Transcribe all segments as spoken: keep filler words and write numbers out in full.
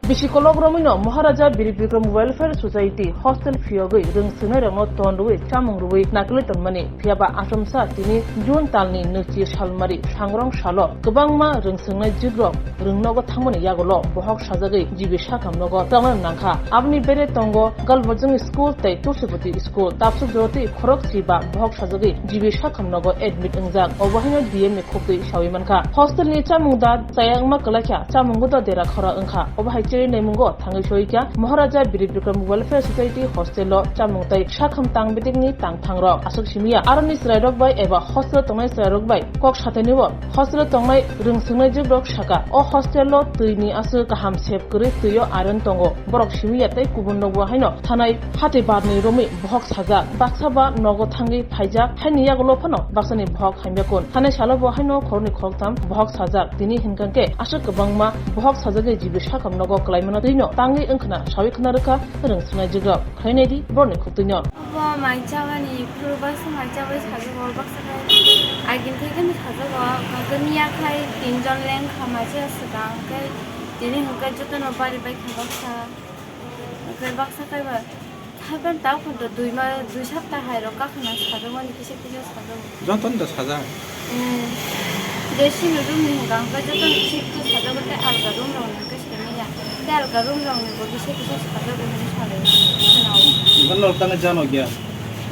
Bisi kolok romwino Maharaja Bir Bikram Welfare Society hostel phiyogwi rwng swngnairokno ton rwui chamung rwui naikhlwi tonmani. Phiyaba achomsa tini June talni nwichi salmari sangrong salo kwbangma rwng swngnaijwkrok rwng nogo thangmani yagulo bohok sajagwi G B sakham nogo tongna nangkha. Aboni bere tongo Galbajwng School tei Tulsipati School. Tapsuk jorotwi khorok chiba bohok sajagwi G B sakham nogo admit wngjak. Obo haino D M ni khuktwi sawi mankha. Hostel ni chamung da chayakma kwlaikha, chamungo da dera khora wngkha. Obo hai cherwi naimungo thangwi soikha Maharaja Bir Bikram Welfare Society hostel o chamung tei sakham tang bedekni tang thangrok aswk simiya. Aroni chwrairok bai eba hostel tongnai chwrairok bai kok sathainio hostel o tongnai rwng swngnaijwkrok saka, o hostel o twi ni aswk kaham sep kwrwi twi o iron tongo. Borok simiya tei kubun rokbo haino thanai hati barni romwi bohok sajak. Baksa ba nogo thangwi phaijak, haini yagulo phano baksani bohok hamya kun. Thanai salo bo haino khoroknwi khoroktham bohok sajak. Tini hinkha khe aswk kwbangma bohok sajagwi G B sakham nogo kwlaimano twino tangwi wngkhwna sawi khwna rwkha rwng swngnaijwkrok. Khlainai di borokni khuktwino. Obo mai chabani, phuru baksa mai chabai sajago, baksa khai agin thai kheno sajago, hwnkhe miya khai tinjon lengkha mai cha swkang, hwnkhe tini hwnkhe jotono bari bai kha baksa, hwnkhe baksa khai ba haiphano tabuk phanto dui ma, dui sapta hai rok kakhwna sajagmani kisa kisa sajago. Jotono da sajak? Hmm. Je chini room ni hwnkha hwnkhe jotono kisa kisa sajago, tei alga room rok ni hwnkhe simi ya. Tei alga room rok ni bo kisa kisa sajago hinwi salai. Hwnkhe norok tangwi jano gya?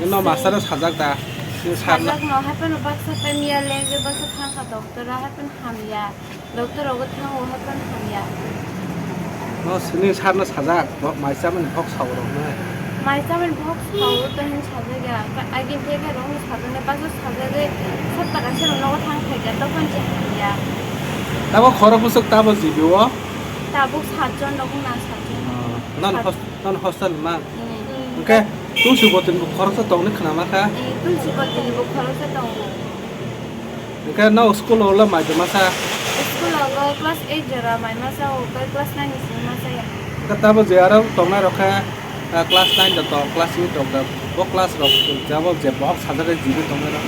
Eno master no sajak da? Sir no? Sajak no, haiphano baksa tei miya lengwi baksa thangkha doctor o, haiphano hamya. Doctor rogo thango, haiphano hamya. No sini sir no sajak, bo mai chamani bohok sao rok no. Mai chamani bohok sao to hin sajak ya. Agin theke rok no sajak nai, baksa sajagwi sapta kaisa rok nogo thang khaikha, tokon se hamya. Tabo khorok bwswk tabo G B o? Tabuk satjon rok wngna satjon. Oh, non Sat- hos-, non hostel ma? Hmm. Hwnkhe Tulsiboti ni bo khoroksa tongni khwnama kha? Eh, Tulsiboti ni bo khoroksa tongo. Hwnkhe no school o ulo mai tongma sa? School o go class eight jora mai masa, o kai class nine ni simi masa ya. Hwnkhe tabo je aro tongnai rok khe, ah, class nine da tong, class eight rok da. Bo class rok jabo je bohok sajagwi G B tongnai rok?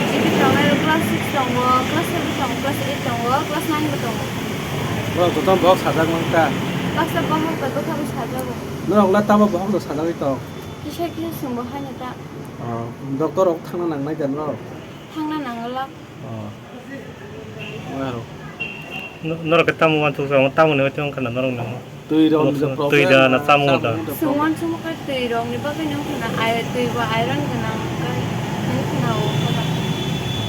G B tongnai rok class six tongo, class seven tongo, class eight tongo, class nine bo tongo. Borok jotono bohok sajak mankha. Baksa bohok bai bwkha bo sajago. Norok le tamo bohok no sajagwi tong? Kisa kisa chwngbo haino ta. Oh, doctor rok thangna nangnai da norok? Thangna nangwlak. Oh. Wow. No-, norok khe tamo uansuk sa, tamo ni hoite wngkha na norok ni? Twi rok ni problem. Twi da na tamo da? Chwng uansukma khe twi rok ni bagwi no wngkha na, ai-, twi bo iron gwnang,